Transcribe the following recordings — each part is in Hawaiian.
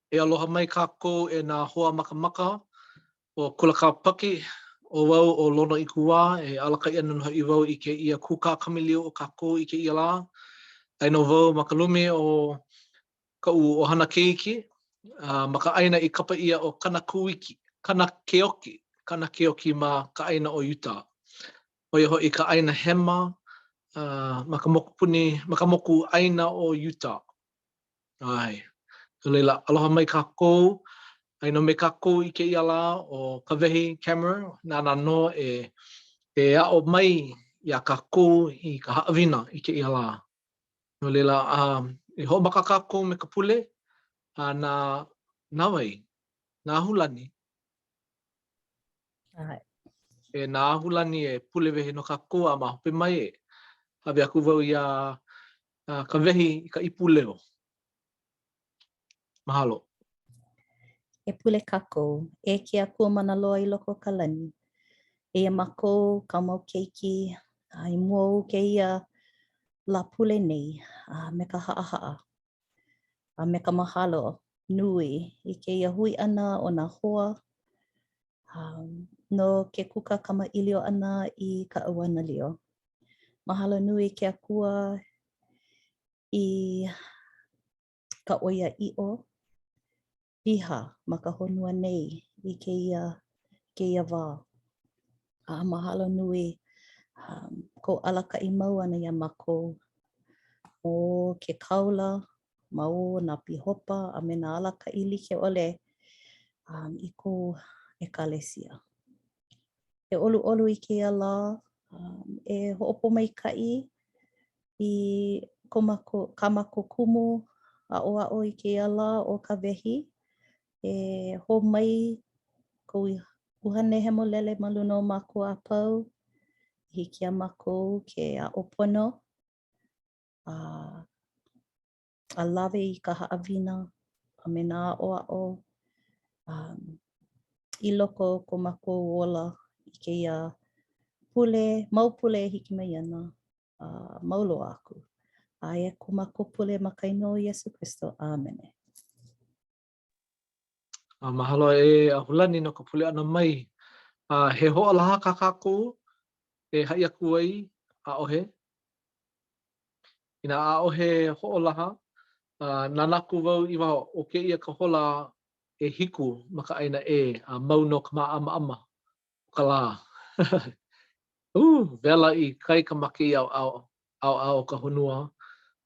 E aloha mai kākou e nā hoa makamaka o Kula Kāpaki. ʻO wau ʻo Lono Ikuwā, e alakaʻi ana nō hoʻi wau i kēia kūkā kamaʻilio o kākou i kēia lā. Aia nō wau ma ka lumi o kaʻu ʻohana keiki ma ka ʻāina i kapa ʻia ʻo Kanakuiki, Kanakeoki, Kanakeoki ma ka ʻāina ʻo Utah. ʻO ia hoʻi ka ʻāina hema ma ka mokupuni, ma ka mokuʻāina ʻo Utah. ʻAe. No laila, aloha mai kākou. Aia nō me kākou i kēia lā ʻo Kawehi Kammerer, nāna nō e e aʻo mai iā kākou i ka haʻawina i kēia lā. No laila, um, e hoʻomaka kākou me ka pule a na na wai? Na Ahulani. ʻAe. E na Ahulani e pule wehe no kākou a ma hope mai e hāʻawi aku wau iā Kawehi i ka ipu leo. Mahalo. E pule kākou, e ke Akua mana loa i loko o ka lani. Eia mākou, kāu mau keiki, a i mua ou kēia Lāpule nei, a me ka haʻahaʻa, a me ka mahalo nui i kēia hui ʻana o nā hoa um, no ke kūkā kamaʻilio ʻana i ka ʻAuanalio. Mahalo nui ke Akua i ka ʻoiaʻiʻo piha ma ka honua nei i kēia, kēia wā. A mahalo nui um, kou alakaʻi mau ʻana iā mākou ma o ke kāula, ma o nā pīhopa a me nā alakaʻi like ʻole um, i kou ʻekalesia. E ʻoluʻolu i kēia lā, um, e hoʻopōmaikaʻi i ko mākou, kā mākou kumu aʻoaʻo i kēia lā ʻo Kawehi, e hō mai kou ʻUhane Hemolele ma luna o mākou a pau, i hiki iā mākou ke aʻo pono a a lawe i ka haʻawina a me nā aʻoaʻo um, i loko o ko mākou ola i kēia pule, mau pule e hiki mai ana, a mau loa aku. Aia ko mākou pule ma ka inoa o Iesū Kristo. ʻĀmene. A mahalo e Ahulani no ka pule ʻana mai. A he hoʻolaha kā kākou e haʻi aku ai, ʻaʻohe. Inā ʻaʻohe hoʻolaha, nānā aku wau i waho, ʻo kēia ka hola ʻehiku ma ka ʻāina ʻē, a mau nō ka māʻamaʻama o ka lā. Ū, wela ikaika ma kēia ʻaoʻao, ʻaoʻao o ka honua.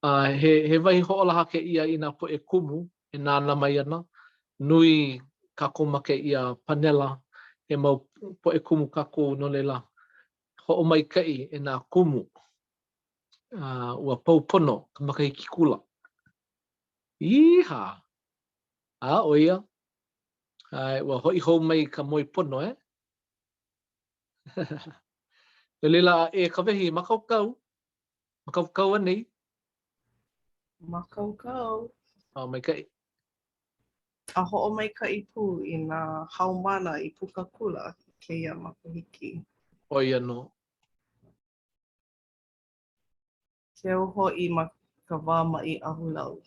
A he, he wahi hoʻolaha kēia i nā poʻe kumu e nānā mai ana. Nui kākou ma kēia panela, he mau poʻe kumu kākou no laila, hoʻomaikaʻi e nā kumu. Uh, ua pau pono ka makahiki kula. Īhā! A, ʻo ia. A, ua hoʻi hou mai ka moe pono, eh? No laila, e Kawehi, mākaukau? Mākaukau anei? Mākaukau. A, maikaʻi. A hoʻomaikaʻi pū i nā haumāna i puka kula i kēia makahiki. ʻO ia nō. Keu hoʻi ma ka wā maʻi ahulau.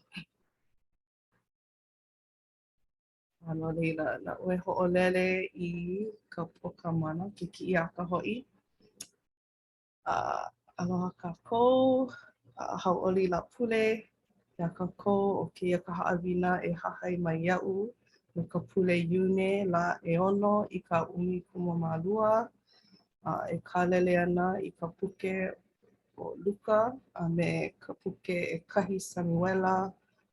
A no laila, naʻu e hoʻolele i ka poka mana, ke kiʻi aka hoʻi. A aloha kākou, a hauʻoli Lāpule iā kākou ʻo kēia ka haʻawina e hahai mai iaʻu no ka pule Iune lā ʻeono i ka 12, a e kālele ana i ka puke ʻo Luka a me ka puke ʻEkahi Samuela,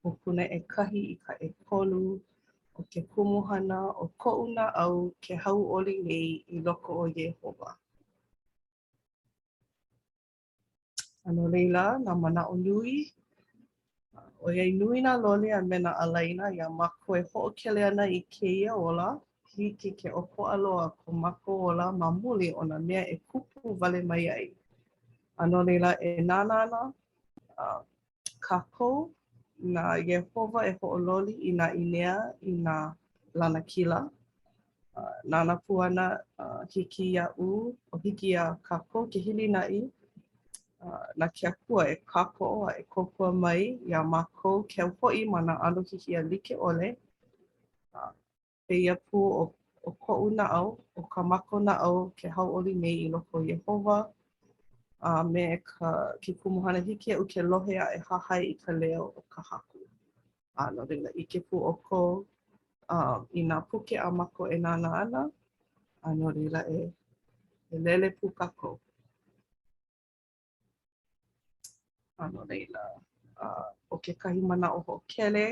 mokuna ʻekahi i ka ʻekolu, ʻo ke kumuhana ʻo koʻu naʻau ke hauʻoli nei i loko o Iēhova. A no laila, nā manaʻo nui, ʻoiai nui nā loli a me nā ālaina iā mākou e hoʻokele ana i kēia ola, hiki ke ʻokoʻa loa ko mākou ola ma muli o nā mea e kupu wale mai ai. A no laila, e nānā ana kākou na Iēhova e hoʻololi i nā ʻīnea i nā lanakila. Nānā pū ana hiki iaʻu, o hiki iā kākou ke hilinaʻi na ke Akua e kākoʻo a e kōkua mai iā mākou keu hoʻi ma nā ʻano hihia like ʻole. Pēia pū ʻo, ʻo koʻu naʻau, ʻo kā mākou naʻau ke hauʻoli nei i loko o Iēhova, a me ka, ke kumuhana hiki iaʻu ke lohe a e hahai i ka leo o ka Haku. A no laila, ʻike pū ʻoukou um, i nā puke a mākou e nānā ana, a no laila e, e lele pū kākou. A no laila, uh, ʻo kekahi manaʻo hoʻokele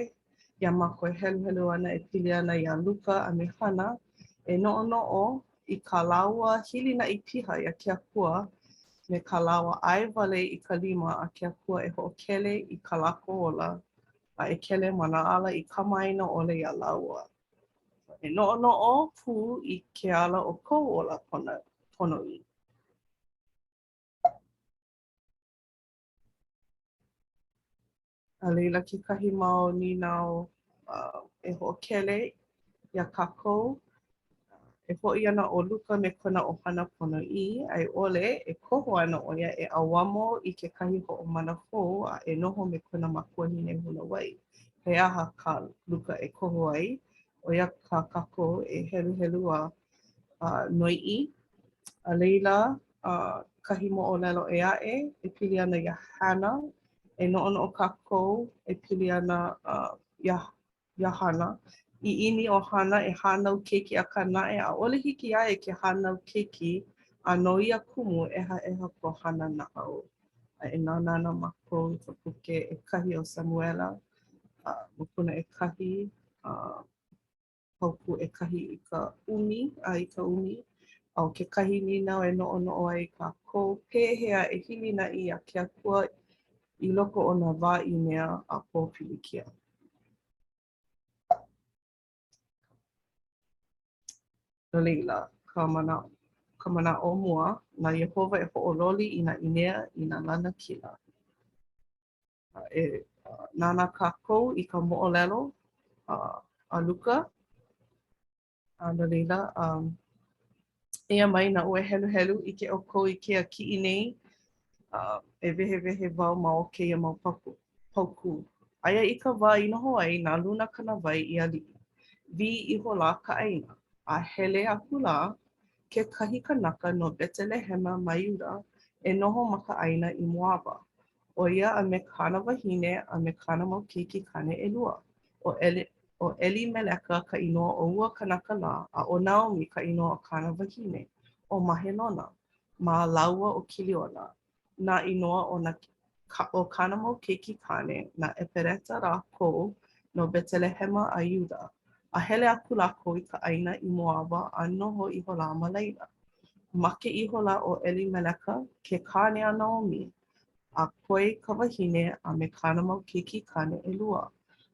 iā mākou e heluhelu ana e pili ana iā Luka a me Hana, e noʻonoʻo i kā lāua hilinaʻi piha iā ke Akua me kā lāua ʻae wale i ka lima a ke Akua e hoʻokele i kā lākou ola a e kele ma nā ala i kamaʻāina ʻole iā lāua. E noʻonoʻo pū i ke ala o kou ola ponoʻī. A laila kekahi mau nīnau uh, e hoʻokele iā kākou. E hoʻi ana ʻo Luka me kona ʻohana ponoʻī, a i ʻole, e koho ana ʻo ia e ʻauamo i kekahi hoʻomana hou a e noho me kona makuahine huna wai. He aha kā Luka e koho ai? ʻO ia kā kākou e heluhelu a uh, noiʻi. A laila, uh, kahi moʻolelo ʻē aʻe e pili ana iā Hana. E noʻonoʻo kākou e pili ana uh, iā, iā Hana. ʻIʻini ʻo Hana e hānau keiki akā naʻe ʻaʻole hiki iā ia ke hānau keiki a no ia kumu ʻehaʻeha ko Hana naʻau. A e nānā ana mākou i ka puke ʻekahi o Samuela, uh, mokuna ʻekahi, uh, paukū ʻekahi i ka ʻumi a i ka ʻumi. A ʻo kekahi nīnau e noʻonoʻo ai kākou, pehea e hilinaʻi iā ke Akua i loko o nā wā ʻīnea a pōpilikia? No laila, ka manaʻo, ka manaʻo mua, na Iēhova e hoʻololi i nā ʻīnea i nā lanakila. E nānā kākou i ka moʻolelo a Luka. A no laila, um, eia mai naʻu e heluhelu, ʻike ʻoukou i kēia kiʻi nei, uh, e wehewehe wau ma o kēia mau paku, paukū. Aia i ka wā i noho ai nā luna kānāwai i aliʻi, wī ihola ka ʻāina, a hele akula kekahi kanaka no Betelehema ma Iuda e noho ma ka ʻāina i Moaba, ʻo ia a me kāna wahine a me kāna mau keiki kāne ʻelua. ʻO ʻEli, ʻo ʻElimeleka ka inoa o ua kanaka lā, a ʻo Naomi ka inoa o kāna wahine, ʻo Mahelona, mā lāua ʻo Kiliona, nā inoa o nā o kāna mau keiki kāne, na ʻEpereta lākou no Betelehema a Iuda, a hele aku lākou i ka ʻāina i Moaba a noho ihola ma laila. Make ihola ʻo ʻElimeleka, ke kāne a Naomi, a koe ka wahine a me kāna mau keiki kāne ʻelua.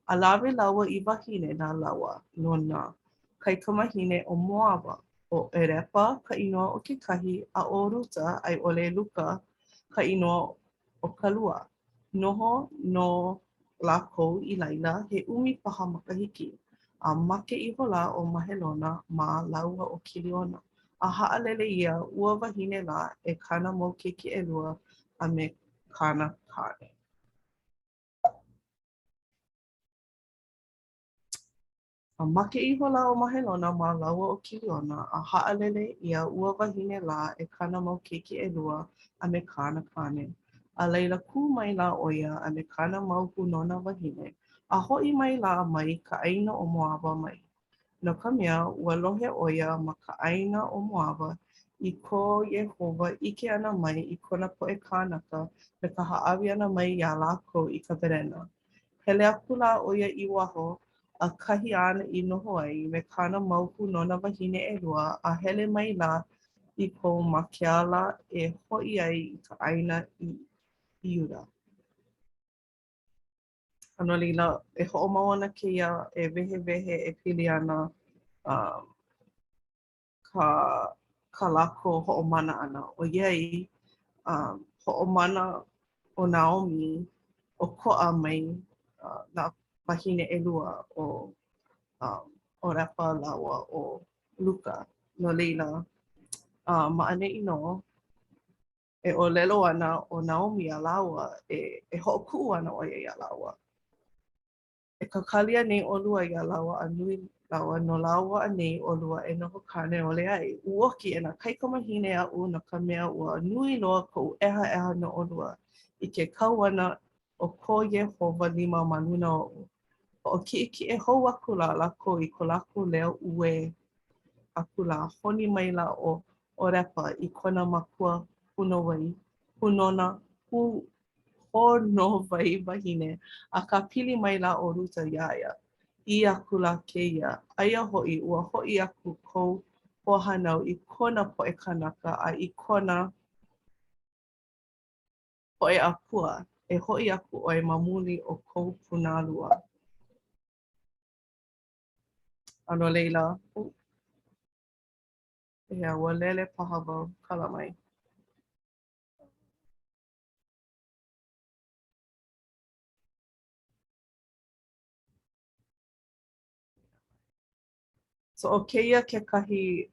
A lawe lāua i wāhine na lāua no nā kaikamāhine o Moaba, ʻo ʻOrepa ka inoa o kekahi, a ʻo Ruta a i ʻole Luka ka inoa o ka lua. Noho nō lākou i laila he ʻumi paha makahiki, a make ihola ʻo Mahelona mā lāua ʻo Kiliona. A haʻalele ʻia ua wahine lā e kāna mau keiki ʻelua a me kāna kāne. A make ihola ʻo Mahelona mā lāua ʻo Kiliona, a haʻalele ʻia ua wahine lā e kāna mau keiki ʻelua a me kāna kāne. A laila kū maila ʻo ia a me kāna mau hūnōna wahine, a hoʻi maila mai ka ʻāina ʻo Moaba mai. No ka mea, ua lohe ʻo ia ma ka ʻāina ʻo Moaba i ko Iēhova ʻike ʻana mai i kona poʻe kānaka me ka hāʻawi ʻana mai iā lākou i ka berena. Hele akula ʻo ia i waho a kahi āna i noho ai me kāna mau hūnōna wahine ʻelua a hele maila i kou ma ke ala e hoʻi ai i ka ʻāina i Iuda. A no laila, e hoʻomau ana kēia e wehewehe e pili ana um, ka, kā lākou hoʻomana ʻana. ʻOiai, um, hoʻomana ʻo Naomi ʻokoʻa mai uh, nā wāhine ʻelua ʻo um, ʻOrepa lāua ʻo Luka. No laila, uh, ma ʻaneʻi nō, e ʻōlelo ana ʻo Naomi iā lāua, e, e hoʻokuʻu ana ʻo ia iā lāua. E kakali anei ʻolua iā lāua a nui Lāua, No lāua anei ʻolua e noho kāne ʻole ai? Uoki e nā kaikamahine aʻu, no ka mea, ua nui loa koʻu ʻehaʻeha no ʻolua, i ke kau ʻana o ko Iēhova lima ma luna oʻu. Hoʻokiʻekiʻe hou akula lākou i ko lākou leo uē akula, honi maila ʻo ʻOrepa i kona makua hūnōwai, hūnōna, hū, hōnōwai wahine, a kāpili maila ʻo Ruta iā ia. ʻĪ akula kēia, Aia hoʻi, ua hoʻi aku kou hoahānau i kona poʻe kānaka a i kona poʻe akua, e hoʻi aku ʻoe ma muli o kou pūnālua. A no laila, ʻeā, ua lele paha wau, kala mai. So ʻo kēia kekahi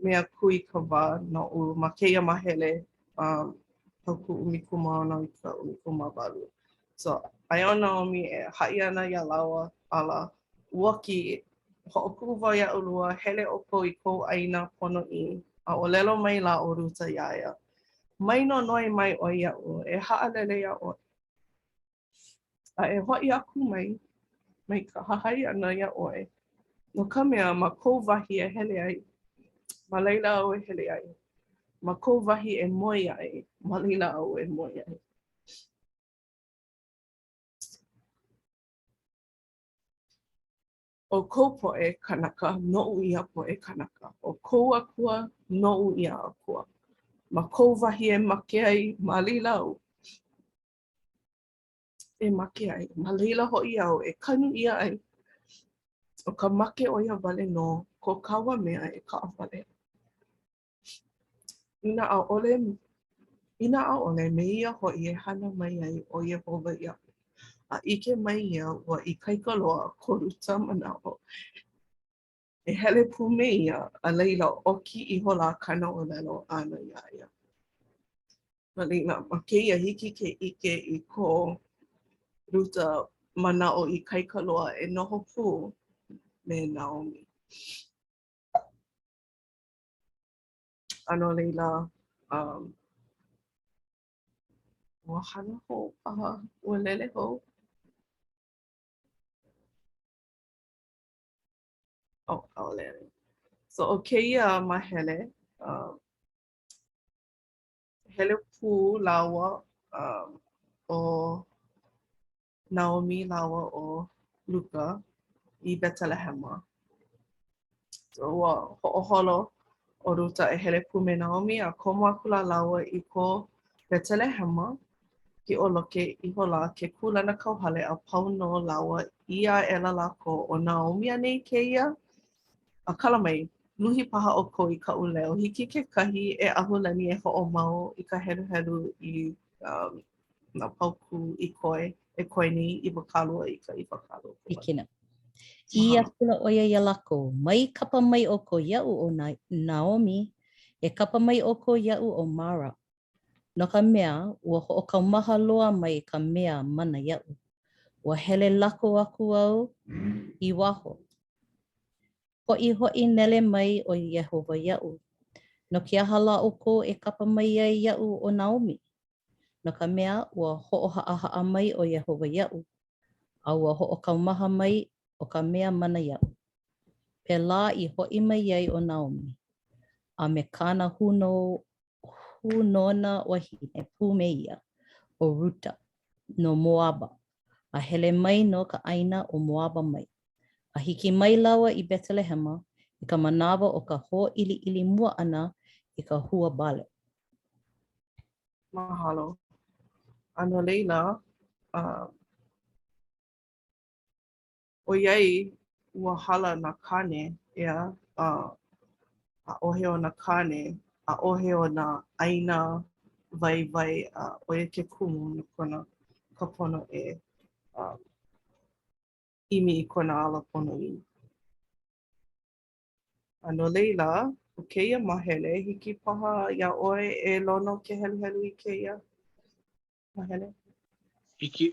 mea kūikawā noʻu ma kēia māhele um, paukū 16 i ka 18. So aia ʻo Naomi e haʻi ana iā lāua ala, uoki, hoʻokuʻu wau iā ʻolua, hele ʻoukou i kou ʻāina ponoʻī, a ʻōlelo maila ʻo Ruta iā ia, Mai nonoi mai ʻoe iaʻu, e haʻalele iā ʻoe. A e hoʻi aku mai, mai ka hahai ʻana iā ʻoe, no ka mea, ma kou wahi e hele ai, ma laila au e hele ai, ma kou wahi e moe ai, ma laila au e moe ai. ʻO kou poʻe kānaka, noʻu ia poʻe kānaka. ʻO kou Akua, noʻu ia Akua. Ma kou wahi e make ai, ma laila au e make ai, ma laila hoʻi au e kanu ʻia ai. ʻO ka make ʻo ia wale nō ko kāua mea e kaʻawale. Inā ʻaʻole, inā ʻaʻole, me ia hoʻi e hana mai ai ʻo Iēhova iaʻu. A ʻike mai ia ua ikaika loa ko Ruta manaʻo e hele pū me ia, a laila oki ihola kāna ʻōlelo ʻana iā ia. No laila, ma kēia hiki ke ʻike i ko Ruta manaʻo ikaika loa e noho pū me Naomi. A no laila, um, ua hana hou paha, ua lele hou. Oh, ʻaʻole. So, ʻo kēia māhele, um, hele pū lāua um, ʻo Naomi lāua ʻo Luka i Betelehema. So, ua hoʻoholo ʻo Ruta e hele pū me Naomi a komo akula lāua i ko Betelehema. Hiʻoloke ihola ke kūlanakauhale a pau no lāua, ʻī aʻela lākou, ʻO Naomi anei kēia? A kala mai, luhi paha ʻoukou i kaʻu leo. Hiki kekahi e Ahulani e hoʻomau i ka heluhelu i um, nā paukū i koe, e koe nei 20 i ka 20. Hiki nō. ʻĪ akula ʻo ia iā lākou, Mai kapa mai ʻoukou iaʻu ʻo Naomi, e kapa mai ʻoukou iaʻu ʻo Mara, No ka mea, ua hoʻokaumaha loa mai ka Mea Mana iaʻu. Ua hele lako aku au i waho. Hoʻihoʻi nele mai ʻo Iēhova iaʻu. No ke aha lā ʻoukou e kapa mai ai iaʻu ʻo Naomi? No ka mea, ua hoʻohaʻahaʻa mai ʻo Iēhova iaʻu, a ua hoʻokaumaha mai ʻo ka Mea Mana iaʻu. Pēlā i hoʻi mai ai ʻo Naomi, a me kāna hūnō hūnōna wahine pū me ia, ʻo Ruta, no Moaba, a hele mai no ka ʻāina ʻo Moaba mai. A hiki mai lāua i Betelehema i ka manawa o ka hōʻiliʻili mua ʻana i ka hua bale. Mahalo. A no laila, uh, ʻOiai ua hala nā kāne, ʻeā, a ʻaʻohe ona kāne, ʻaʻohe ona ʻāina waiwai, a ʻo ia ke kumu no kona ka pono e um, ʻimi i kona ala ponoʻī. A no laila, ʻo kēia māhele, hiki paha iā ʻoe e Lono ke heluhelu i kēia māhele? Hiki.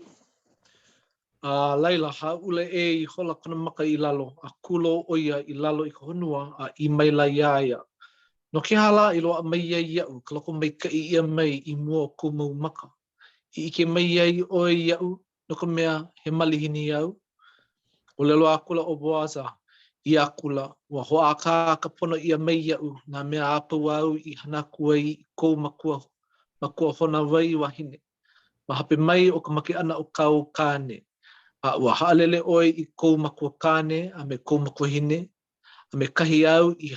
A laila, hāʻule ʻē ihola kona maka i lalo, a kūlou ʻo ia i lalo i ka honua, a ʻī maila iā ia, No ke aha lā i loaʻa mai ai iaʻu ka lokomaikaʻi ʻia mai i mua o kou mau maka, i ʻike mai ai ʻoe iaʻu, no ka mea, he malihini au? ʻŌlelo akula ʻo Boaza, ʻī akula, Ua hoʻākāka pono ʻia mai iaʻu nā mea a pau āu i hana aku ai i kou makua makuahōnāwai wahine. Ma hope mai o ka make ʻana o kāu kāne, a ua haʻalele ʻoe i kou makua kāne a me kou makuahine, a me kahi āu i,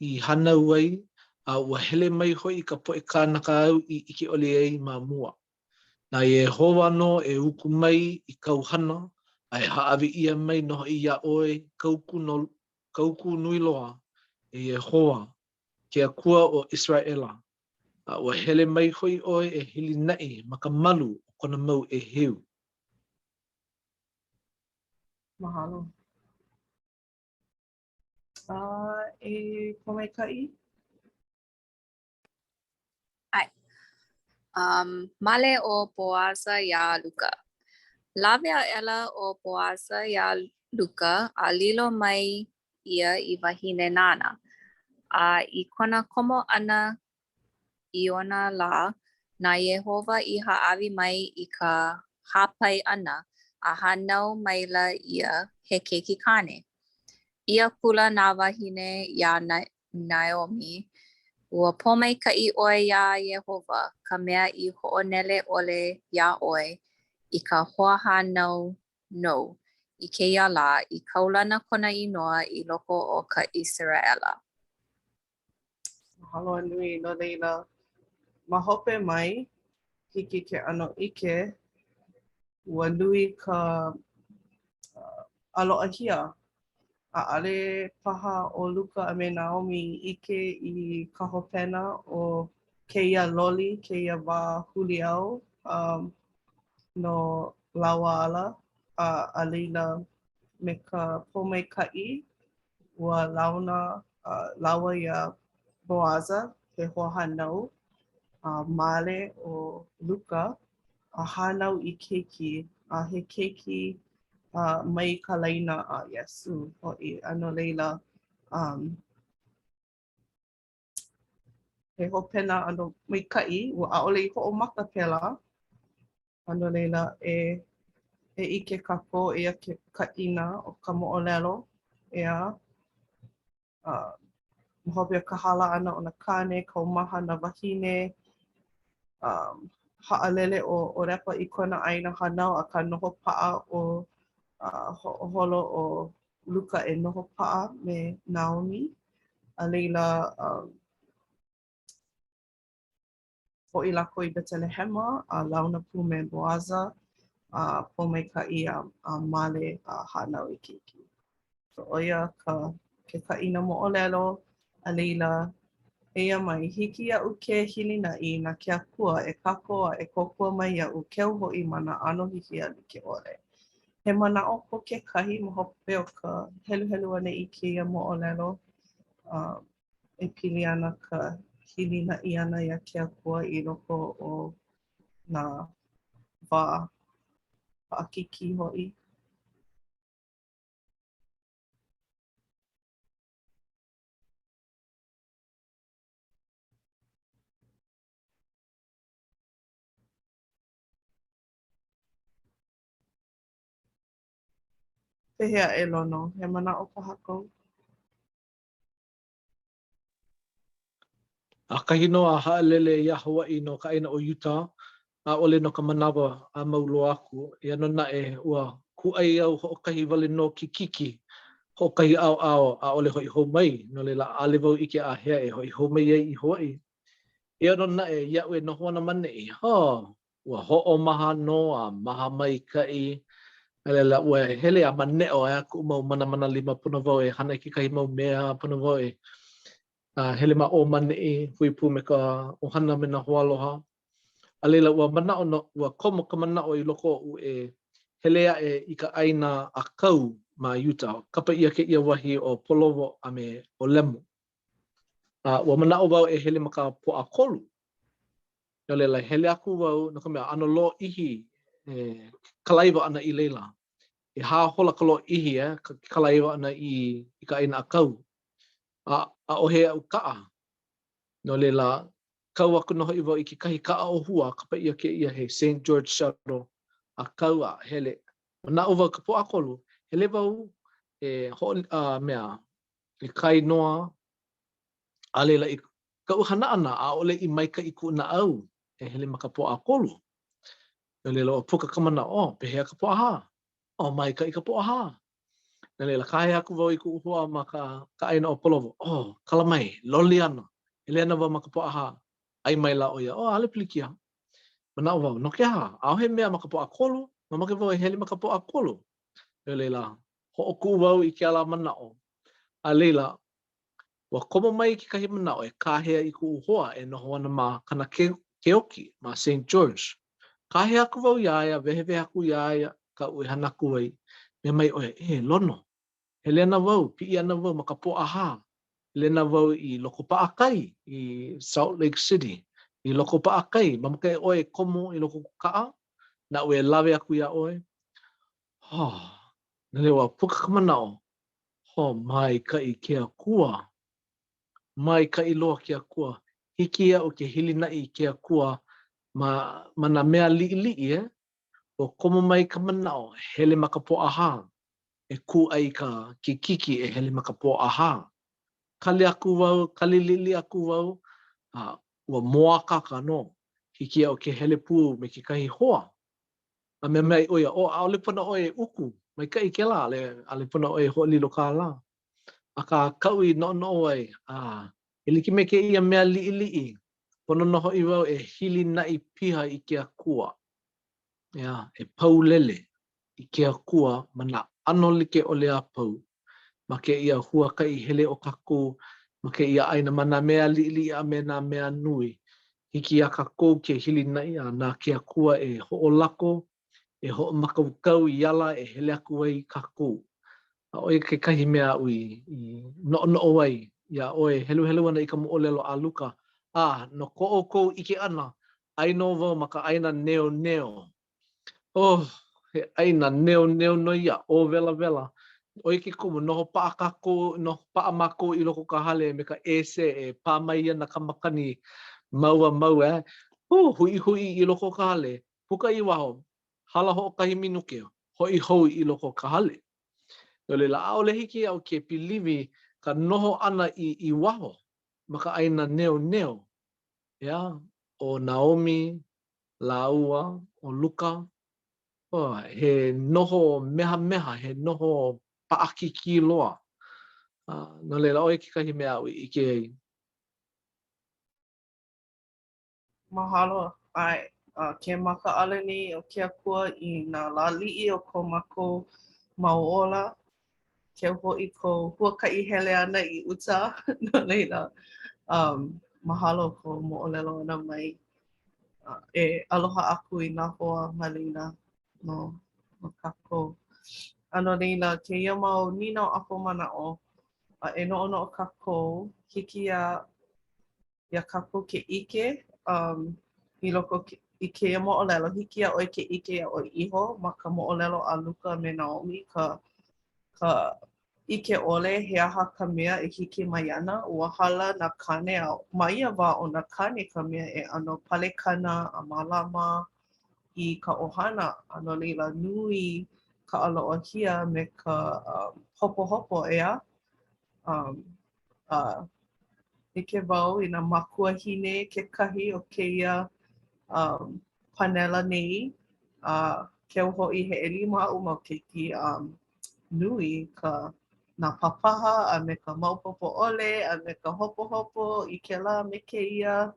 i hānau ai, a ua hele mai hoʻi i ka poʻe kānaka āu i ʻike ʻole ai ma mua. Na Iēhova nō e uku mai i kāu hana, a e hāʻawi ʻia mai nō hoʻi iā ʻoe ka uku, no, ka uku nui loa e Iēhova, ke Akua o ʻIseraʻela, A ua hele mai hoʻi ʻoe e hilinaʻi ma ka malu o kona mau ʻēheu. Mahalo. A e Pōmaikaʻi? ʻAe. Um, male ʻo Boaza iā Luka. Lawe aʻela ʻo Boaza iā Luka a lilo mai ia i wahine nāna. A i kona komo ʻana i ona lā, na Iēhova i hāʻawi mai i ka hāpai ʻana, a hānau maila ia he keiki kāne. ʻĪ akula nā wāhine iā Naomi, Ua pōmaikaʻi ʻoe iā Iēhova, ka mea i hoʻonele ʻole iā ʻoe i ka hoahānau nou i kēia lā, i kaulana kona inoa i loko o ka ʻIseraʻela. Mahalo a nui, no laila, ma hope mai, hiki ke ʻano ʻike, ua nui ka ʻaloʻahia. ʻAʻole paha ʻo Luka a me Naomi i ʻike i ka hopena o kēia loli, kēia wā huliau um, no lāua ala, a, a laila me ka pōmaikaʻi, ua launa uh, lāua iā Boaza, he hoahānau, a male ʻo Luka, a hānau i keiki, a he keiki uh, mai ka laina a Iesū hoʻi. A no laila, um, he hopena ʻano maikaʻi, ua ʻaʻole i hoʻomaka pēlā. A no laila, e, e ʻike kākou, eia ke kaʻina o ka moʻolelo, ʻeā. Uh, ma hope o ka hala ʻana o nā kāne, kaumaha nā wāhine, um, haʻalele ʻo ʻOrepa i kona ʻāina hānau, akā noho paʻa ʻo uh, hoʻoholo ʻo Luka e noho paʻa me Naomi. A laila, um, hoʻi lākou i Betelehema a launa pū me Boaza a pōmaikaʻi a, a male a hānau i keiki. So, ʻo ia ka, ke kaʻina moʻolelo, a laila, eia mai, hiki iaʻu ke hilinaʻi na ke Akua e kākoʻo a e kōkua mai iaʻu keu hoʻi ma nā ʻano hihia like ʻole. He manaʻo ko kekahi ma hope o ka heluhelu ʻana i kēia moʻolelo um, e pili ana ka hilinaʻi ʻana iā ke Akua i loko o nā wā paʻakikī hoʻi. Pehea e Lono, he manaʻo paha kou? ʻAkahi nō a haʻalele iā Hawaiʻi no ka ʻāina ʻo Utah, ʻaʻole no ka manawa a mau loa aku. Eia nō naʻe, ua kūʻai au hoʻokahi wale nō kikiki, hoʻokahi ʻaoʻao, ʻaʻole hoʻi hou mai, no laila ʻaʻole wau ʻike āhea e hoʻi hou mai ai i Hawaiʻi. Eia nō naʻe, iaʻu e noho ana ma neʻi, oh, ua hoʻomaha nō a maha maikaʻi, a laila, ua hele a maneʻo aia kuʻu mau manamana lima, pono wau e hana i kekahi mau mea, pono wau e uh, hele ma ʻō ma ʻaneʻi, hui pū me ka ʻohana me nā hoaaloha. A laila, ua manaʻo no, ua komo ka manaʻo i loko oʻu e hele aʻe i ka ʻāina ʻākau ma Utah. Kapa ʻia kēia wahi ʻo Polowo a me ʻOlemo. A ua manaʻo wau e hele ma ka Pōʻakolu. No laila, hele aku wau, no ka mea, ʻano lōʻihi. E kalaiwa ʻana i laila. ʻEhā hola ka lōʻihi e ka kalaiwa ʻana i i ka ʻāina ʻākau. A ʻaʻohe aʻu kaʻa. No laila, kau aku nō hoʻi wau i kekahi kaʻa ʻōhua, kapa ʻia kēia he Saint George Shuttle, a kau a hele. Manaʻo wau ka Pōʻakolu, hele wau e hoʻo a mea, e kāinoa, a laila i kaʻu hana ʻana, ʻaʻole i maikaʻi kuʻu naʻau e hele ma ka Pōʻakolu. No laila, ua puka ka manaʻo, oh, pehea ka Pōʻahā? Oh, maikaʻi ka Pōʻahā. No laila, kāhea aku wau i kuʻu hoa ma ka, ka ʻāina ʻo Polowo, oh, kala mai, loli ana, hele ana wau ma ka Pōʻahā. ʻAe maila ʻo ia, oh, ʻaʻole pilikia. Manaʻo wau, no ke aha? ʻAʻohe mea ma ka Pōʻakolu, mamake wau e hele ma ka Pōʻakolu. No laila, hoʻokuʻu wau i kēlā manaʻo. A laila, ua komo mai kekahi manaʻo e kāhea i kuʻu hoa e noho ana ma Kanakeoki, ma Saint George. Kāhea aku wau iā ia, wehewehe aku iā ia kaʻu e hana aku ai. Mea mai ʻo ia, E, Lono, hele ana wau, piʻi ana wau ma ka Pōʻahā. Hele ana wau i Loko Paʻakai, i Salt Lake City, i Loko Paʻakai. Mamake ʻoe e komo i loko o kuʻu kaʻa? Naʻu e lawe aku iā ʻoe. Oh, no laila ua puka ka manaʻo, ho, maikaʻi ke Akua. Maikaʻi loa ke Akua. Hiki iaʻu ke hilinaʻi i ke Akua ma, ma nā mea liʻiliʻi, e? Ua komo mai ka manaʻo, hele ma ka Pōʻahā, e kūʻai i ka kikiki e hele ma ka Pōʻahā. Kali aku wau, kali liʻiliʻi aku wau, a ua mōakāka nō. Hiki iaʻu ke hele pū me kekahi hoa. A mea mai ʻo ia, oh, ʻaʻole pono ʻoe e uku, maikaʻi kēlā, ʻaʻole, ʻaʻole pono ʻoe e hoʻolilo kālā. Akā, kaʻu i noʻonoʻo ai, a, e like me kēia mea liʻiliʻi, pono nō hoʻi wau e hilinaʻi piha i ke Akua, ʻeā, e paulele i ke Akua ma nā ʻano like ʻole a pau ma kēia huakaʻi hele o kākou ma kēia ʻāina ma nā mea liʻiliʻi a me nā mea nui. Hiki iā kākou ke hilinaʻi a na ke Akua e hoʻolako, e hoʻomākaukau i ala e hele aku ai kākou. A ʻo ia kekahi mea aʻu i, i noʻonoʻo ai iā ʻoe e heluhelu ana i ka moʻolelo a Luka, a no ko ʻoukou ʻike ʻana, ʻai nō wau ma ka ʻāina neoneo. Oh, he ʻāina neoneo nō ia, ʻōwelawela. ʻO ia ke kumu, noho paʻa kākou, noho paʻa mākou i loko o ka hale me ka ēsē e pā mai ana ka makani mau a mau, eh? Hū, huʻihuʻi i loko o ka hale, puka i waho, hala hoʻokahi minuke, hoʻi hou i loko o ka hale. No laila, ʻaʻole hiki iaʻu ke piliwi ka noho ʻana i, i waho ma ka ʻāina neoneo, ʻeā, ʻo Naomi lāua ʻo Luka, oh, he noho mehameha, he noho paʻakikī loa. Uh, no laila, ʻo ia kekahi mea aʻu i ʻike ai. Mahalo. ʻAe, uh, ke makaʻala nei ʻo ke Akua i nā lā liʻi o ko mākou mau ola, keu hoʻi kou huakaʻi hele ʻana i uta, no laila, um, mahalo kou moʻolelo ʻana mai. Uh, e aloha aku i nā hoa ma laila no, no kākou. A no laila, kēia mau nīnau ʻapo manaʻo, uh, e noʻonoʻo kākou, hiki iā iā kākou ke ʻike um, i loko i kēia moʻolelo, hiki iā ʻoe ke ʻike iā ʻoe iho ma ka moʻolelo a Luka me Naomi, ka, ka ʻike ʻole he aha ka mea e hiki mai ana, ua hala nā kāne a ma ia wā ʻo nā kāne ka mea e ʻano palekana a mālama i ka ʻohana, a no laila nui ka ʻaloʻahia me ka um, hopohopo, ʻeā? Um, a ʻike wau i nā mākuahine kekahi o kēia um, panela nei, a keu hoʻi he ʻelima aʻu mau keiki, um, nui ka nā papaha a me ka maopopo ʻole a me ka hopohopo i kēlā me kēia,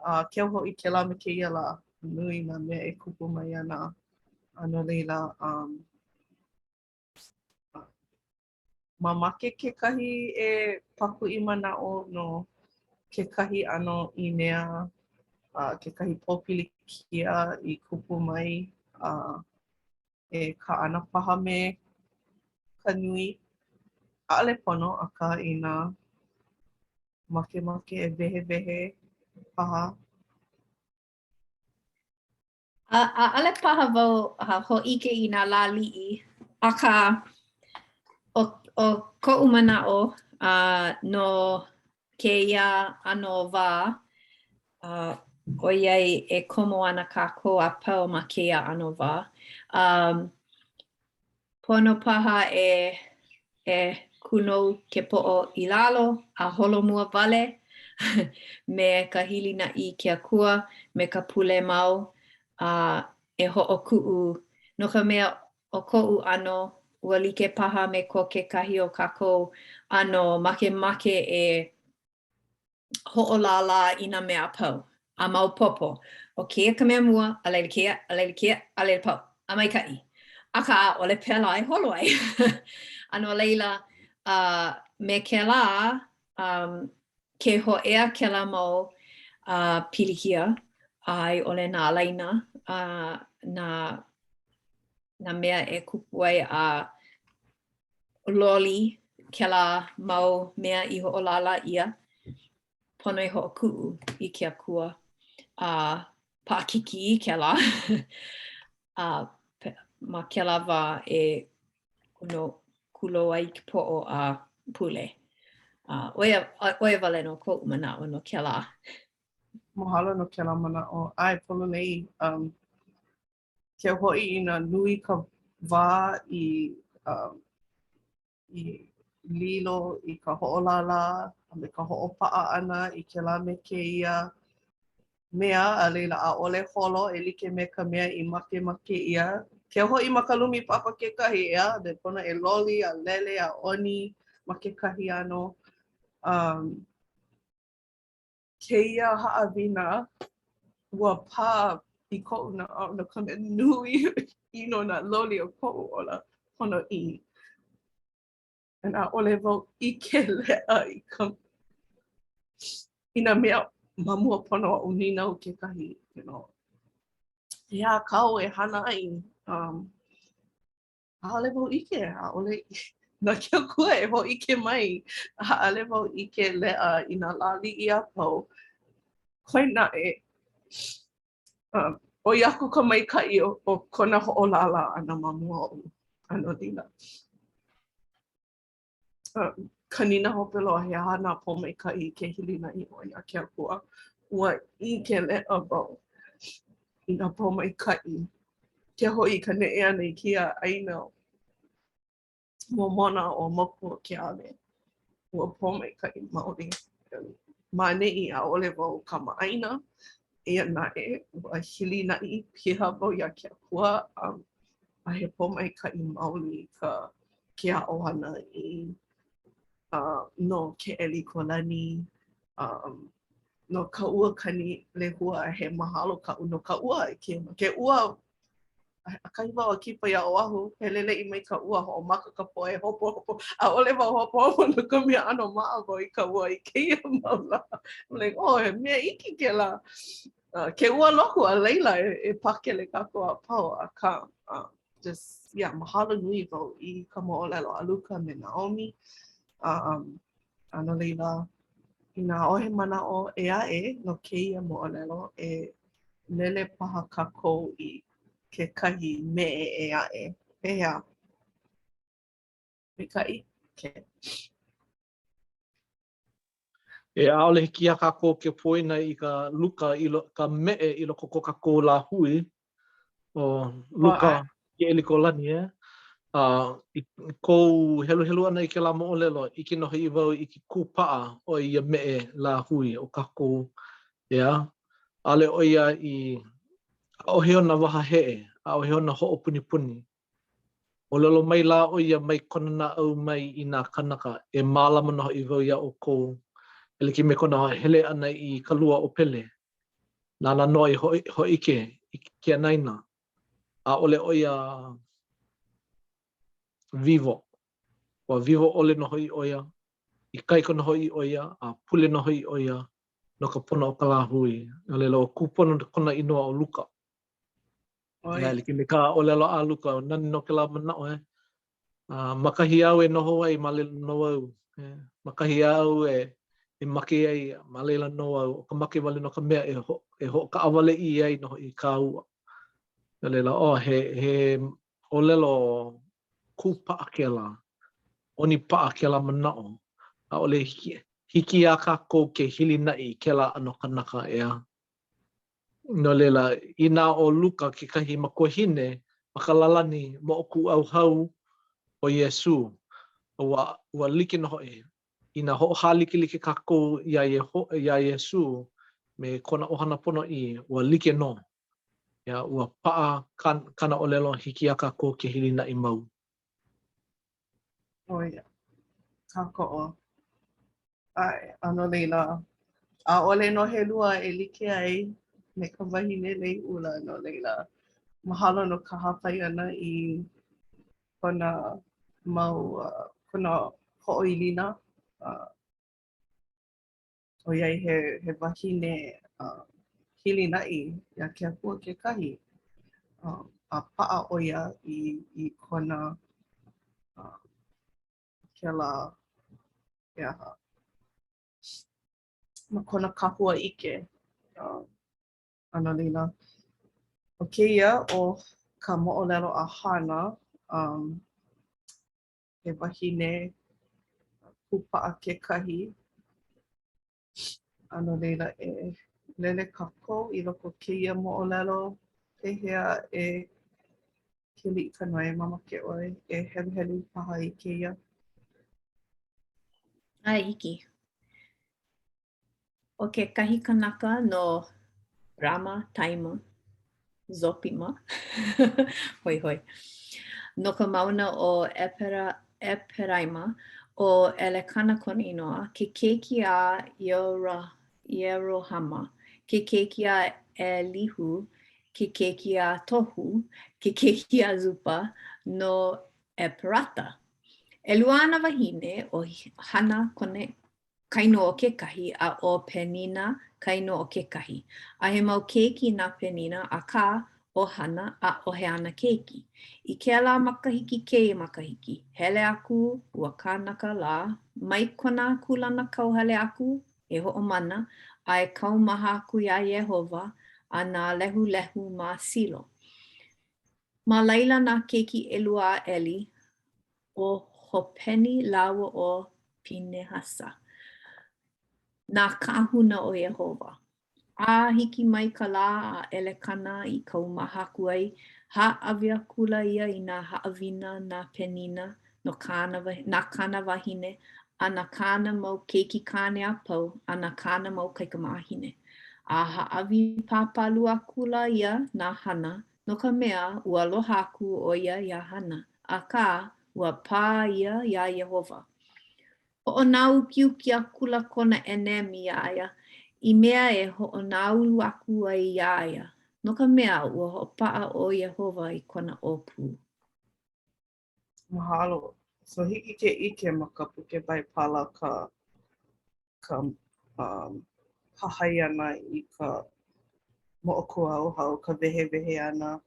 a keu hoʻi kēlā me kēia lā. Nui nā mea e kupu mai ana. A no laila, um, Mamake kekahi e pakuʻi manaʻo no kekahi ʻano ʻīnea, kekahi pōpilikia i kupu mai a e kaʻana paha me ka nui. ʻAʻole pono, akā inā makemake e wehewehe paha. ʻAʻole paha wau hōʻike i nā lāliʻi, akā, ʻo, ʻo koʻu manaʻo uh, no kēia ʻano wā, uh, ʻoiai e komo ana kākou a pau ma kēia ʻano wā, um, Pono paha e e kūnou ke poʻo i lalo a holomua wale me ka hilinaʻi i ke Akua, me ka pule mau, a e hoʻokuʻu, no ka mea, ʻo koʻu ʻano, ua like paha me ko kekahi o kākou ʻano makemake e hoʻolālā i nā mea a pau, a maopopo, ʻo kēia ka mea mua, a laila kēia, a laila kēia, a laila pau, a maikaʻi. Akā, ʻaʻole pēlā e holo ai. a no laila, uh, me kēlā, um, ke hōʻea kēlā mau uh, pilikia, a i ʻole nā ālaina, uh, nā, nā mea e kupu ai a loli kēlā mau mea i hoʻolālā ʻia, pono e hoʻokuʻu i ke Akua a paʻakikī kēlā a ma kēlā wā e no, kūlou ai ke poʻo a pule. A ʻo ia, ʻo ia wale nō koʻu manaʻo no kēlā. Mahalo no kēlā manaʻo. ʻAe, pololei. Um, Keu hoʻi inā nui ka wā i um, i lilo i ka hoʻolālā a me ka hoʻopaʻa ʻana i kēlā me kēia mea, a laila ʻaʻole holo e like me ka mea i makemake ʻia. Keu hoʻi ma ka lumi papa kekahi, ʻeā, e pono e loli a lele a ʻoni ma kekahi ʻano. Um, kēia haʻawina, ua pā i koʻu naʻau no ka mea nui ʻino nā loli o koʻu ola ponoʻī. And ʻaʻole wau ʻike leʻa i ka i nā mea ma mua pono oʻu nīnau kekahi, you know, he aha kāu e hana ai? Um, ʻAʻole wau ʻike, ʻaʻole na ke Akua e hōʻike mai, ʻaʻole wau ʻike leʻa i nā lāliʻi a pau. Koe naʻe, um, ʻoi aku ka maikaʻi o, o kona hoʻolālā ʻana ma mua oʻu, a no laila. Um, ka nīnau hope loa, he aha nā pōmaikaʻi ke hilinaʻi ʻoe iā ke Akua? Ua ʻike leʻa wau i nā pōmaikaʻi. Keu hoʻi i ka neʻe ʻana i kēia ʻāina momona o Moku o Keawe. Ua pōmaikaʻi maoli. Ma ʻaneʻi, ʻaʻole wau kamaʻāina, eia naʻe, ua hilinaʻi piha wau iā ke Akua, um, a he pōmaikaʻi maoli ka ke aʻo ʻana i uh, no Keʻelikōlani, um, no ka ua Kanilehua, he mahalo kaʻu no ka ua i ke, ke ua ʻakahi wau a kipa iā Oʻahu, heleleʻi mai ka ua, hoʻomaka ka poʻe hopohopo. ʻAʻole wau hopohopo no ka mea ʻano maʻa wau i ka ua i kēia mau lā. I'm like, oh, he mea iki kēlā. Uh, ke ua loku, a laila e, e pakele kākou a pau, akā, uh, just, yeah, mahalo nui wau i ka moʻolelo a Luka me Naomi. Um, a no laila, inā ʻaʻohe manaʻo ʻē aʻe no kēia moʻolelo, e lele paha kākou i kekahi meʻe ʻē aʻe. Pehea? Maikaʻi? Okay. E ʻaʻole hiki iā kākou ke poina i ka Luka i lo, ka meʻe i loko o ko kākou lāhui, ʻo Luka Keʻelikōlani, e. A i kou heluhelu ʻana i kēlā moʻolelo, ʻike nō hoʻi wau i ke kūpaʻa o ia meʻe lāhui o kākou, ʻeā? ʻAʻole ʻo ia i, ʻaʻohe ona wahaheʻe, ʻaʻohe ona hoʻopunipuni. ʻŌlelo mai la ʻo ia mai kona naʻau mai i nā kānaka, e mālama nō hoʻi wau iā ʻoukou, e like me kona hele ʻana i ka lua o Pele, nāna nō i hōʻike i ke anaina, ʻaʻole ʻo ia wiwo, ua wiwo ʻole nō hoʻi ʻo ia, ikaika nō hoʻi ʻo ia, a pule nō hoʻi ʻo ia no ka pono o ka lāhui. No laila, ua kūpono kona inoa ʻo Luka. E like me ka ʻōlelo a Luka, nani nō kēlā manaʻo, e. Uh, ma kahi āu e noho ai, ma laila nō au. E. Ma kahi āu e, e make ai, ma laila nō au. ʻO ka make wale nō ka mea e, ho, e hoʻokaʻawale ʻia ai nō hoʻi kāua. No laila, oh, he, he ʻōlelo kūpaʻa kēlā, ʻonipaʻa kēlā manaʻo. ʻAʻole hiki, hiki iā kākou ke hilinaʻi i kēlā ʻano kanaka, ʻeā. No laila, inā ʻo Luka kekahi makuahine ma ka lālani moʻokūʻauhau o Iesū, ua, ua like nō hoʻi. Inā hoʻohālikelike kākou iā, iā Iesū me kona ʻohana ponoʻī, ua like nō. ʻEā, ua paʻa kāna ʻōlelo, hiki iā kākou ke hilinaʻi mau. ʻO ia kākoʻo. ʻAe, a no laila, ʻaʻole nō he lua e like ai me ka wahine lei ʻula, no laila, mahalo no ka hāpai ʻana i kona mau, kona hoʻoilina. Uh, ʻoiai he, he wahine uh, hilinaʻi iā ke Akua kekahi, uh, a paʻa ʻo ia i, i kona uh, kēlā, he aha, ma kona kahua ʻike. Uh, a no laila, ʻo kēia ʻo ka moʻolelo a Hana, um, he wahine kūpaʻa kekahi. A no laila e lele kākou i loko o kēia moʻolelo. Pehea e Keliʻikanoe, mamake ʻoe e heluhelu paha i kēia? ʻAe, hiki. ʻO kekahi kanaka no Ramataima Zopima, hoihoi, no ka mauna ʻo ʻEpera, ʻEperaima, ʻo ʻElekana kona inoa, ke keiki a Iora, Ierohama, ke keiki a ʻElihu, ke keiki a Tohu, ke keiki a Zupa, no ʻEperata. ʻElua āna wāhine, ʻo Hana kona ka inoa o kekahi, a ʻo Penina ka inoa o kekahi. A he mau keiki na Penina, akā, ʻo Hana, ʻaʻohe āna keiki. I kēlā makahiki kēia makahiki, hele aku ua kanaka lā mai kona kūlanakauhale aku e hoʻomana, a e kaumaha aku iā Iēhova a nā lehulehu ma Silo. Ma laila nā keiki ʻelua a ʻEli, ʻo Hopeni lāua ʻo Pinehasa, nā kāhuna o Iēhova. A hiki mai ka lā a ʻElekana i kaumaha aku ai, hāʻawi akula ia i nā haʻawina na Penina, no kāna, na kāna wāhine, a na kāna mau keiki kāne a pau, a na kāna mau kaikamāhine. A hāʻawi pāpālua akula ia na Hana, no ka mea, ua aloha aku ʻo ia iā Hana, akā, ua pā ia iā Iēhova. Hoʻonāukiuki akula kona ʻenemi iā ia, i mea e hoʻonāulu aku ai iā ia, no ka mea, ua hoʻopaʻa ʻo Iēhova i kona ʻōpū. Mahalo. So hiki ke ʻike ma ka puke Baibala ka ka um, hahai ʻana i ka moʻokūʻauhau, ka wehewehe ʻana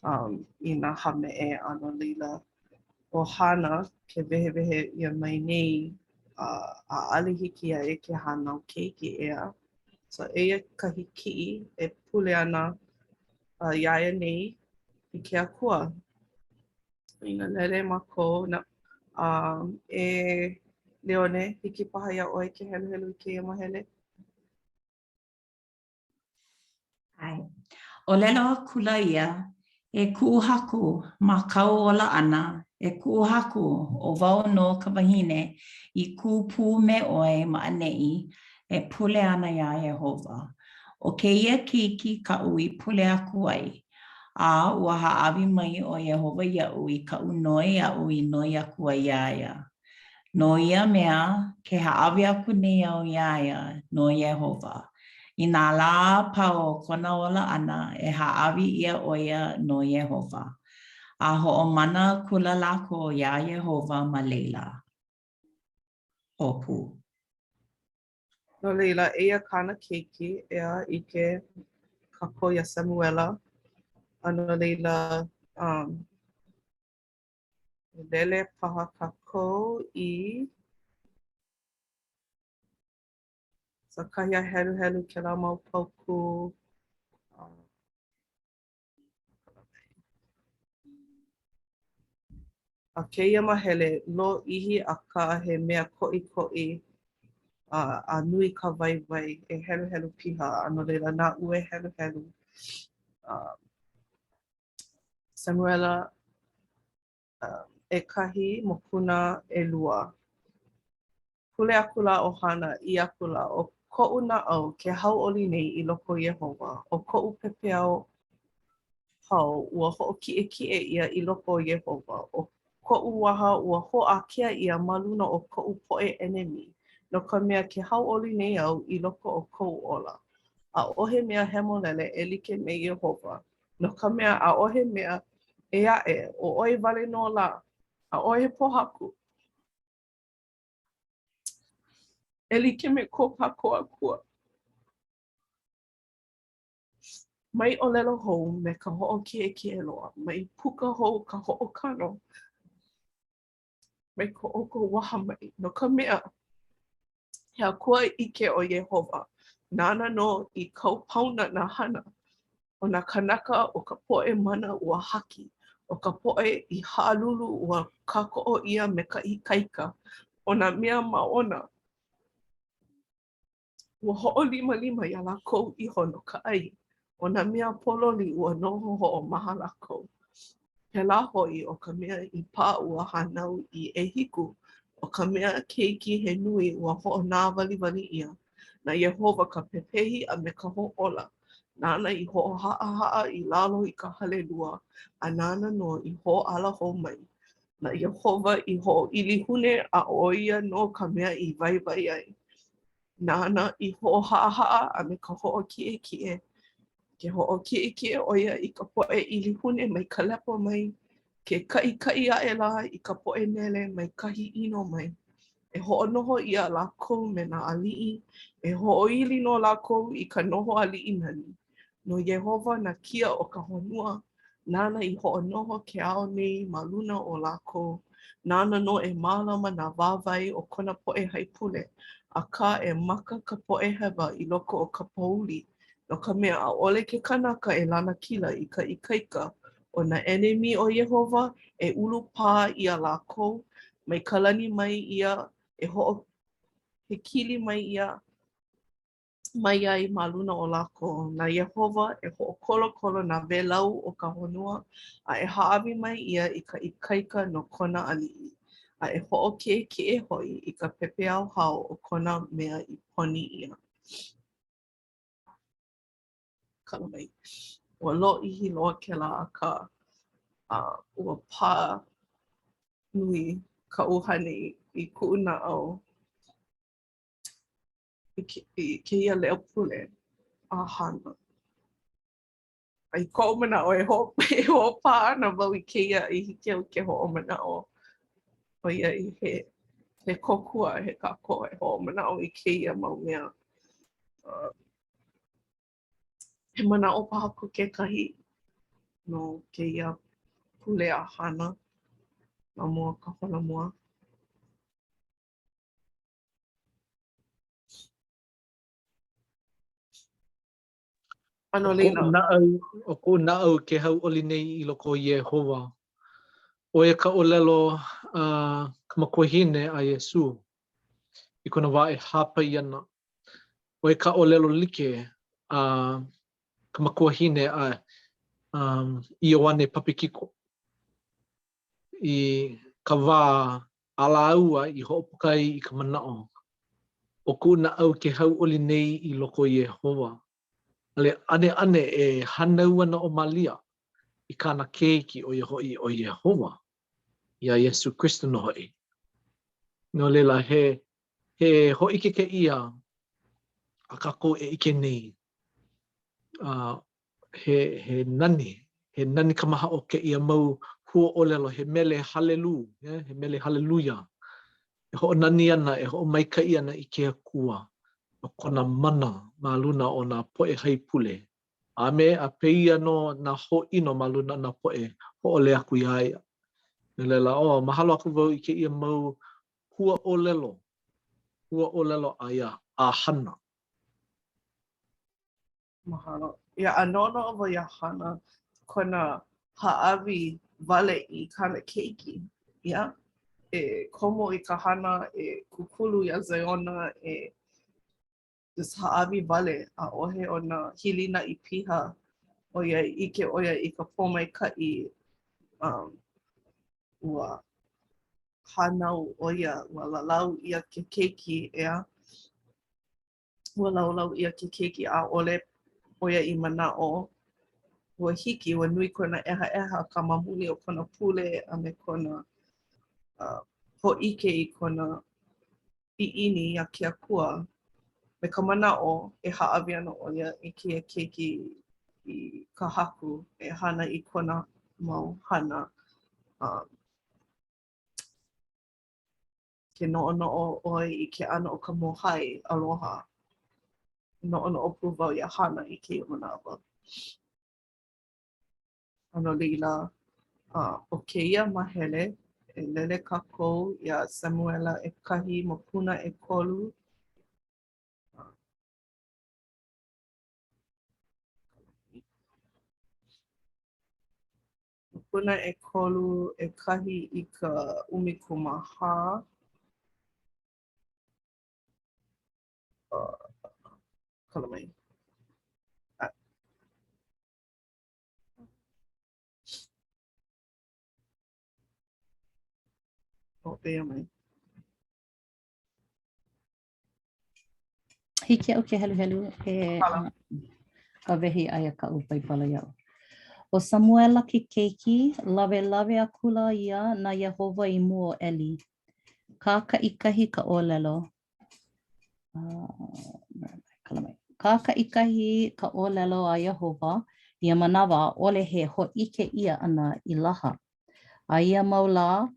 um, i nā hāmeʻe a no laila ʻo Hana ke wehewehe ʻia mai nei uh, ʻaʻole hiki iā ia ke hānau keiki ʻeā. So eia kahi kiʻi e pule ana uh, iā ia nei i ke Akua. Inā lele mākou na, um, e Leone, hiki paha iā ʻoe ke heluhelu i kēia māhele? ʻAe. ʻŌlelo akula ia, E kuʻu haku, ma kāu ola ʻana, e kuʻu haku, ʻo wau nō ka wahine i kū pū me ʻoe ma ʻaneʻi e pule ana iā Iēhova. ʻO kēia keiki kaʻu i pule aku ai, A ua hāʻawi mai ʻo Iēhova iaʻu i kaʻu noi aʻu i noi aku ai iā ia. No ia mea, ke hāʻawi aku nei au iā ia no Iēhova. I nā lā a pau o kona ola ʻana, e hāʻawi ʻia ʻo ia no Iēhova. A hoʻomana akula lākou iā Iēhova ma laila. ʻŌpū. No laila, eia kāna keiki, ʻeā, ʻike kākou iā Samuela. A no laila, um, lele paha kākou i So kahi a heluhelu kēlā mau paukū. Um. A kēia mahele, lōʻihi akā he mea koʻikoʻi a, a nui ka waiwai e heluhelu piha, a no laila naʻu e heluhelu. Uh, Samuela uh, ʻekahi mokuna ʻelua. Pule akula ʻo Hana, ʻī akula, ʻO koʻu naʻau ke hauʻoli nei i loko o Iēhova, ʻO koʻu pepeiaohao ua hoʻokiʻekiʻe ʻia i loko o Iēhova, ʻO koʻu waha ua hoʻākea ʻia ma luna o koʻu poʻe ʻenemi, no ka mea, ke hauʻoli nei au i loko o kou ola. ʻAʻohe mea hemolele e like me Iēhova, no ka mea, ʻaʻohe mea ʻē aʻe, ʻo ʻoe wale nō lā, ʻaʻohe pōhaku. E like me ko kākou Akua. Mai ʻōlelo hou me ka hoʻokiʻekiʻe loa, mai puka hou ka hoʻokano mai ko ʻoukou waha mai, no ka mea, he Akua ʻike ʻo Iēhova, nāna nō i kau paona nā hana. ʻO nā kānaka o ka poʻe mana ua haki, ʻo ka poʻe i haʻalulu ua kākoʻo ʻia me ka ikaika, ʻo nā mea māʻona ua hoʻolimalima iā lākou iho no ka ʻai, ʻo nā mea pōloli ua noho hoʻomaha lākou. Pēlā hoʻi ʻo ka mea i pā ua hānau i ʻehiku, ʻo ka mea keiki he nui ua hoʻonāwaliwali ʻia. Na Iēhova ka pepehi a me ka hoʻōla, nāna i hoʻohaʻahaʻa i lalo i ka hale lua, a nāna nō i hoʻāla hou mai. Na Iēhova i hoʻoʻilihune, a ʻo ia nō ka mea i waiwai ai. Nāna i hoʻohaʻahaʻa a me ka hoʻokiʻekiʻe, Ke hoʻokiʻekiʻe ʻo ia i ka poʻe ʻilihune mai ka lepo mai, Ke kaʻikaʻi aʻe lā i ka poʻe nele mai kahi ʻino mai. E hoʻonoho ʻia lākou me nā aliʻi, E hoʻoili nō lākou i ka noho aliʻi nani. No Iēhova nā kia o ka honua, Nāna i hoʻonoho ke ao nei ma luna o lākou, Nāna nō e mālama nā wāwae o kona poʻe haipule, Akā, e maka ka poʻe hewa i loko o ka pouli, No ka mea, ʻaʻole ke kanaka e lanakila i ka ikaika, ʻO nā ʻenemi o Iēhova, e ʻulupā ʻia lākou, Mai ka lani mai ia e hoʻohekili mai ia mai ai ma luna o lākou. Na Iēhova e hoʻokolokolo nā wēlau o ka honua, A e hāʻawi mai ia i ka ikaika no kona aliʻi, A e hoʻokiʻekiʻe hoʻi i ka pepeiaohao o kona mea i poni ʻia. Kala mai. Ua lōʻihi loa kēlā, akā, uh, ua pā nui ka ʻuhane i, i kuʻu naʻau i, i kēia leo pule a Hana. A i koʻu manaʻo, e, ho e hoʻopā ana wau i kēia i hiki iaʻu ke hoʻomanaʻo ʻoiai he, he kōkua, he kākoʻo e hoʻomanaʻo i kēia mau mea. Uh, he manaʻo paha ko kekahi no kēia pule a Hana ma mua o ka holomua. A no laila. ʻO koʻu naʻau, ʻo koʻu naʻau ke hauʻoli nei i loko o Iēhova. ʻO ia ka ʻōlelo a ka makuahine a Iesū i kona wā e hāpai ana. ʻO ia ka ʻōlelo like a ka makuahine a um, Ioane Papekiko i ka wā a lāua i hoʻopuka ai i ka manaʻo, ʻo kuʻu naʻau ke hauʻoli nei i loko o Iēhova. ʻAle ʻaneʻane e hānau ana ʻo Malia i kāna keiki ʻo ia hoʻi ʻo Iēhova, iā Iesū Kristo nō hoʻi. No laila, he, he hōʻike kēia a kākou e ʻike nei, uh, he, he nani, he nani kamahaʻo kēia mau huaʻōlelo, he mele halelū, yeah? he mele haleluia. E hoʻonani ana, e hoʻomaikaʻi ana i ke Akua no kona mana ma luna o nā poʻe haipule, a me a pēia nō nā hōʻino ma luna o nā poʻe hōʻole aku iā ia. No laila, oh, mahalo aku wau i kēia mau huaʻōlelo, huaʻōlelo a ia, a Hana. Mahalo. Yeah, a noʻonoʻo wau iā Hana kona hāʻawi wale i kāna keiki. Yeah, e komo i ka hana, e kūkulu iā Ziona, e just hāʻawi wale, ʻaʻohe ona hilinaʻi piha, ʻoiai ʻike ʻo ia i ka pōmaikaʻi um, ua hānau ʻo ia, ua lalau ʻia ke keiki, ʻeā? Ua laulau ʻia ke keiki, ʻaʻole ʻo ia i manaʻo ua hiki, ua nui kona ʻehaʻeha ka ma muli o kona pule a me kona uh, hōʻike i kona ʻiʻini iā ke Akua me ka manaʻo e hāʻawi ana ʻo ia i kēia keiki i ka Haku e hana i kona mau hana. Um, ke noʻonoʻo ʻoe i ke ʻano o ka mōhai aloha, noʻonoʻo pū wau iā Hana i kēia manawa. A no laila, uh, ʻo kēia māhele, e lele kākou iā Samuela ʻekahi mokuna ʻekolu. Mokuna ʻekolu, ʻekahi i ka 14. Uh, kala mai. Ah. Oh, eia mai. Hiki iaʻu ke heluhelu e ka wehi aia kaʻu Baibala iaʻu. ʻO Samuela ke keiki, lawelawe akula ia na Iēhova i mua o ʻEli. Kākaʻikahi ka ʻōlelo. Kākaʻikahi ka ʻōlelo a Iēhova ia manawa ʻaʻole he hōʻike ʻia ʻana i laha. A ia mau lā,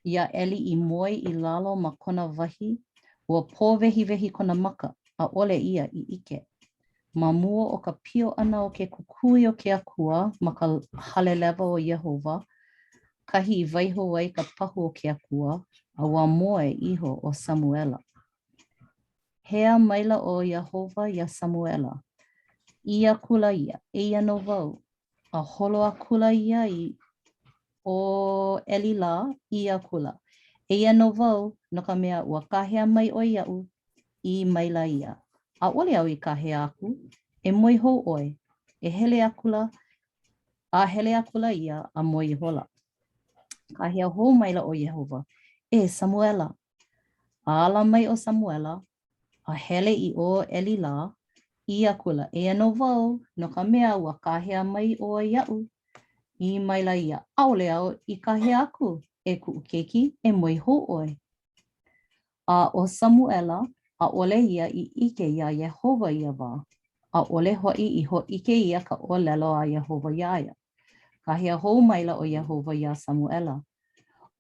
iā ʻEli i moe i lalo ma kona wahi, ua pōwehiwehi kona maka, ʻaʻole ia i ʻike. Ma mua o ka pio ʻana o ke kukui o ke Akua ma ka halelewa o Iēhova, kahi i waiho ai ka pahu o ke Akua, a ua moe iho ʻo Samuʻela. Hea maila ʻo Iēhova iā Samuʻela, ʻī akula ia, Eia nō wau. A holo akula ia i o ʻEli lā, ʻī akula, Eia nō wau, no ka mea, ua kāhea mai ʻoe iaʻu. ʻĪ maila ia, ʻAʻole au i kāhea aku, e moe hou ʻoe. E hele akula, a hele akula ia a moe ihola. Kāhea hou maila ʻo Iēhova, E Samuʻela! A ala mai ʻo Samuʻela, a hele i o ʻEli lā, ʻī akula, Eia nō wau, no ka mea, ua kāhea mai ʻoe iaʻu. ʻĪ maila ia, ʻAʻole au i kāhea aku, e kuʻu keiki, e moe hou ʻoe. A ʻo Samuʻela, ʻaʻole ia i ʻike iā Iēhova ia wā, ʻaʻole hoʻi i hōʻike ʻia ka ʻōlelo a Iēhova iā ia. Kāhea hou maila ʻo Iēhova iā Samuʻela,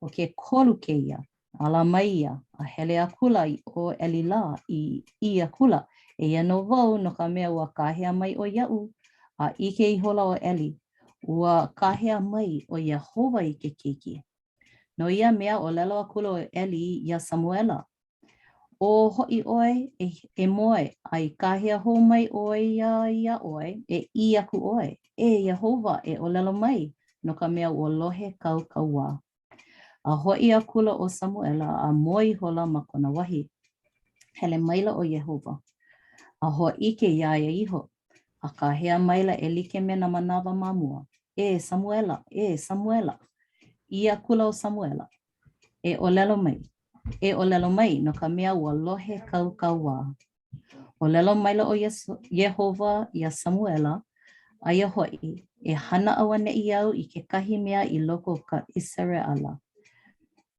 ʻO ke kolu kēia, ala mai ia, a hele akula i o ʻEli lā, i ʻī akula, Eia nō wau, no ka mea, ua kāhea mai ʻoe iaʻu. A ʻike ihola ʻo ʻEli, ua kāhea mai ʻo Iēhova i ke keiki. No ia mea, ʻōlelo akula ʻo ʻEli iā Samuʻela, Ō hoʻi ʻoe e, e moe, a i kāhea hou mai ʻo ia iā ʻoe, e ʻī aku ʻoe, E Iēhova, e ʻōlelo mai, no ka mea, ua lohe kāu kauā. A hoʻi akula ʻo Samuʻela a moe ihola ma kona wahi. Hele maila ʻo Iēhova, a hōʻike iā ia iho, a kāhea maila e like me nā manawa ma mua, E Samuʻela, e Samuʻela. ʻĪ akula ʻo Samuʻela, E ʻōlelo mai, e ʻōlelo mai, no ka mea, ua lohe kāu kauā. ʻŌlelo maila ʻo Iēhova iā Samuʻela, Aia hoʻi, e hana auaneʻi au i kekahi mea i loko o ka ʻIseraʻela,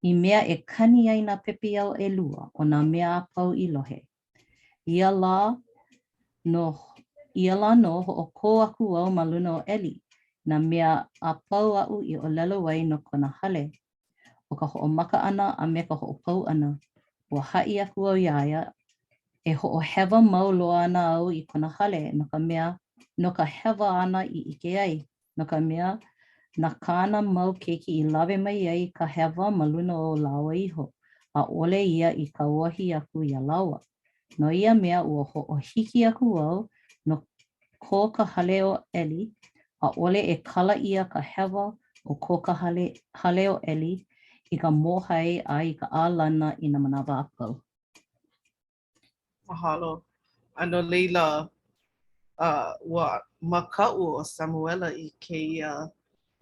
i mea e kani ai nā pepeiao ʻelua o nā mea a pau i lohe. Ia lā nō, ia lā nō hoʻokō aku au ma luna o ʻEli, nā mea a pau aʻu i ʻōlelo ai no kona hale, ʻo ka hoʻomaka ʻana a me ka hoʻopau ʻana, ua haʻi aku au iā ia, e hoʻohewa mau loa ana au i kona hale no ka mea, no ka hewa āna i ʻike ai, no ka mea, na kāna mau keiki i lawe mai ai i ka hewa ma luna o lāua iho, ʻaʻole ia i kauohi aku iā lāua. No ia mea, ua hoʻohiki aku au no ko ka hale o ʻEli, ʻaʻole e kala ʻia ka hewa o ko ka hale, hale o ʻEli. i ka mōhai a i ka ʻālana i nā manawa a pau. Mahalo. A no laila, uh, ua makaʻu ʻo Samuela i kēia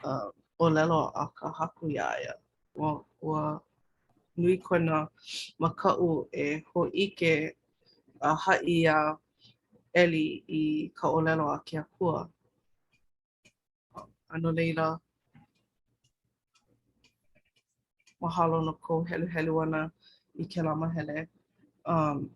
uh, ʻōlelo a ka Haku iā ia. Ua, ua nui kona makaʻu e hōʻike a haʻi iā ʻEli i ka ʻōlelo a ke Akua. A no laila, mahalo no kou heluhelu ʻana i kēlā mahele. Um,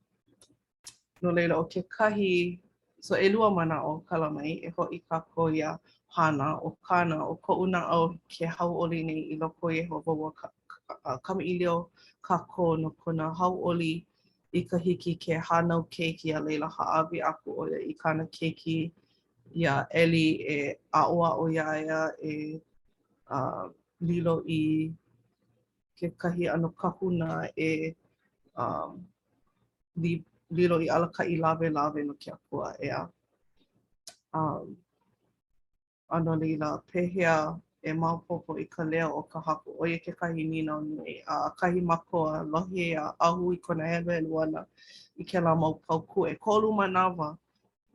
no laila, ʻo kekahi, so ʻelua manaʻo kala mai, e hoʻi kākou iā Hana, ʻo Kāna, ʻo koʻu naʻau ke hauʻoli nei i loko o Iēhova, ua ka, ka, kamaʻilio kākou no kona hauʻoli i ka hiki ke hānau keiki, a laila hāʻawi aku ʻo ia i kāna keiki iā ʻEli e aʻoaʻo iā ia e uh, lilo i kekahi ʻano kahuna e um, li, lilo i alakaʻi lawelawe no ke Akua, ʻeā. Um, A no laila, pehea e maopopo i ka leo o ka Haku? ʻO ia kekahi nīnau nui. A ʻakahi mākou a lohe iā Ahu i kona heluhelu ʻana i kēlā mau paukū. ʻEkolu manawa,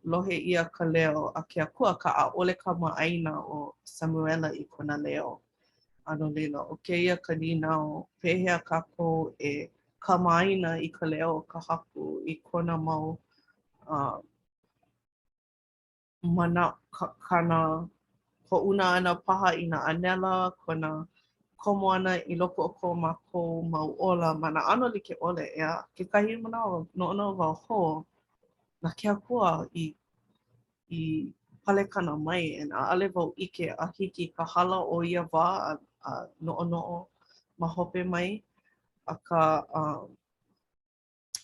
lohe ʻia ka leo a ke Akua, akā ʻaʻole kamaʻāina ʻo Samuela i kona leo. A no laila, ʻo kēia ka nīnau, pehea kākou e kamaʻāina i ka leo o ka Haku i kona mau uh, mana, kāna hoʻouna ʻana paha i nā ʻānela, kona komo ʻana i loko o ko mākou mau ola ma nā ʻano like ʻole, ʻeā? Kekahi manawa, noʻonoʻo wau, hō, na ke Akua i i palekana mai, and ʻaʻole wau ʻike a hiki ka hala o ia wā a, a noʻonoʻo ma hope mai, akā, um,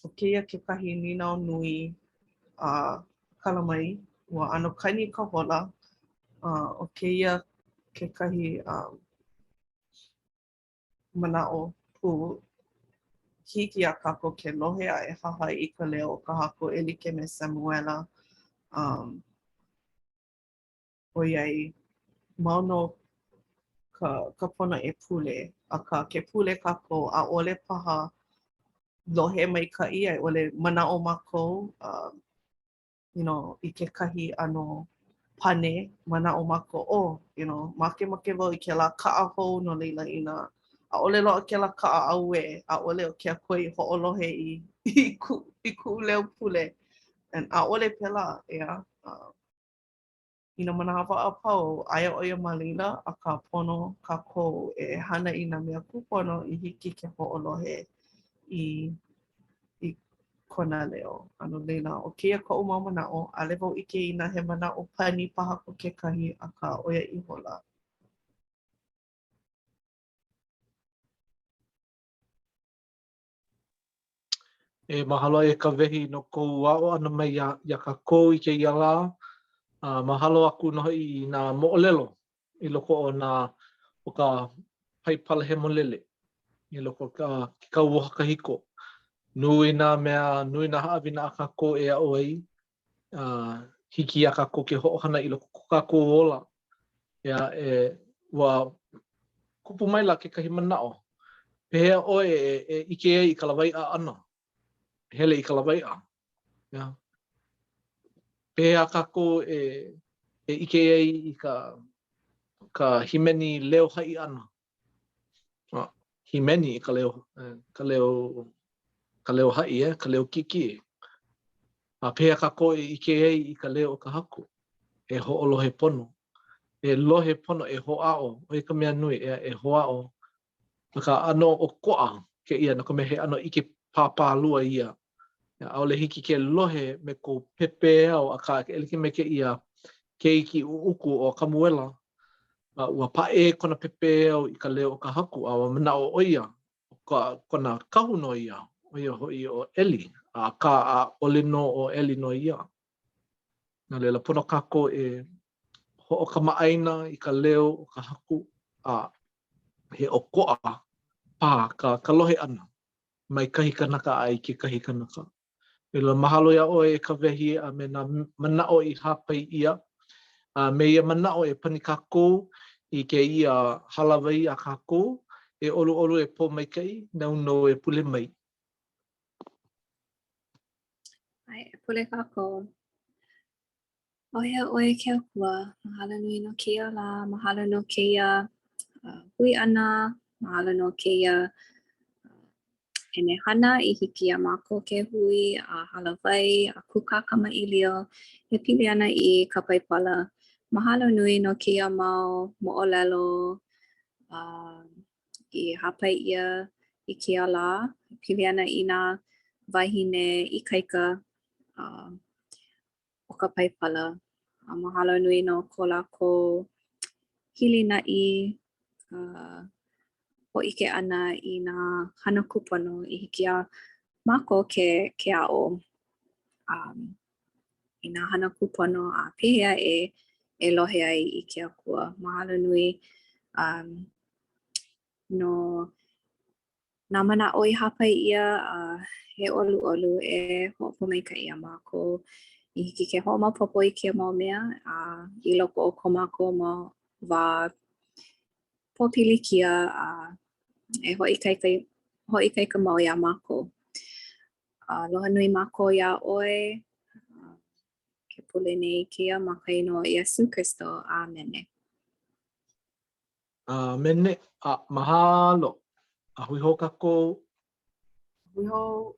ʻO kēia kekahi nīnau nui a kala mai, ua ʻano kani ka hola. ʻO kēia kekahi manaʻo pū, hiki iā kākou ke lohe a e hahai i ka leo o ka Haku e like me Samuela. Um, ʻoiai, mau nō ka, ka pono e pule, akā ke pule kākou, ʻaʻole paha lohe maikaʻi a i ʻole manaʻo mākou, uh, you know, i kekahi ʻano pane, manaʻo mākou, oh, you know, makemake wau i kēlā kaʻa hou no laila inā ʻaʻole loaʻa kēlā kaʻa, auē, ʻaʻole ʻo ke Akua i hoʻolohe i, i, ku, i kuʻu leo pule. And ʻaʻole pēlā, ʻeā. Uh, I nā manawa a pau, aia ʻo ia ma laila, akā pono kākou e hana i nā mea kūpono i hiki ke hoʻolohe i i kona leo. A no laila, ʻo kēia koʻu mau manaʻo, ʻaʻole wau ʻike inā he manaʻo pani paha ko kekahi, akā ʻo ia ihola. E mahalo e Kawehi no kou aʻo ʻana mai iā, iā kākou i kēia lā. A mahalo aku nō hoʻi i nā moʻolelo i loko o nā o ka Paipala Hemolele i loko o ka ke Kauoha Kahiko. Nui nā mea, nui nā haʻawina a kākou e aʻo ai. A hiki iā kākou ke hoʻohana i loko o ko kākou ola. Ia, e, ua kupu maila kekahi manaʻo, pehea ʻoe e, e ʻike ai i ka lawaiʻa ʻana? Hele i ka lawaiʻa. Ia. Pehea kākou e, e ʻike ai i ka, ka hīmeni leo haʻi ʻana? Hīmeni i ka leo, ka leo, ka leo haʻi, eh, ka leo kiʻekiʻe. A pehea kākou e ʻike ai i ka leo o ka Haku? E hoʻolohe pono. E lohe pono, e hoʻāʻo. ʻO ia ka mea nui, ʻeā, e hoʻāʻo. Akā, ʻano ʻokoʻa kēia no ka mea he ʻano ʻike pāpālua ia. ʻAʻole hiki ke lohe me kou pepeiao, akā, e like me kēia keiki ʻuʻuku ʻo Kamuela, a ua paʻē kona pepeiao i ka leo o ka Haku, a ua manaʻo ʻo ia, ʻo ka, kona kahu nō ia, ʻo ia hoʻi ʻo ʻEli, akā ʻaʻole nō ʻo ʻEli nō ia. No laila, pono kākou e hoʻokamaʻāina i ka leo o ka Haku, a he ʻokoʻa paha ka, ka lohe ʻana mai kahi kanaka a i kekahi kanaka. No laila, mahalo iā ʻoe e Kawehi a me nā manaʻo i hāpai ʻia. A me ia manaʻo e pani kākou i kēia hālāwai a kākou. E ʻoluʻolu e pōmaikaʻi, nāu nō e pule mai. ʻAe, e pule kākou. ʻAuhea ʻoe e ke Akua, mahalo nui no kēia lā, mahalo no kēia uh, hui ʻana, mahalo no kēia uh, ʻenehana i hiki iā mākou ke hui a hālāwai a kūkā kamaʻilio e pili ana i ka Paipala. Mahalo nui no kēia mau moʻolelo uh, i hāpai ʻia i kēia lā, e pili ana i nā wāhine ikaika uh, o ka Paipala. A mahalo nui no ko lākou hilinaʻi, ka hōʻike ʻana i nā hana kūpono i hiki iā mākou ke, ke aʻo um, i nā hana kūpono a pehea e, e lohe ai i ke Akua. Mahalo nui um, no nā manaʻo i hāpai ʻia a e ʻoluʻolu e hoʻopōmaikaʻi iā mākou i hiki ke hoʻomaopopo i kēia mau mea a i loko o ko mākou mau wā pōpilikia a e hoʻoikaika, hoʻoikaika mau iā mākou. Aloha nui mākou iā ʻoe. Ke pule nei kēia ma ka inoa o Iesū Kristo. ʻĀmene. ʻĀmene. A mahalo. A hui hou kākou. Hui hou.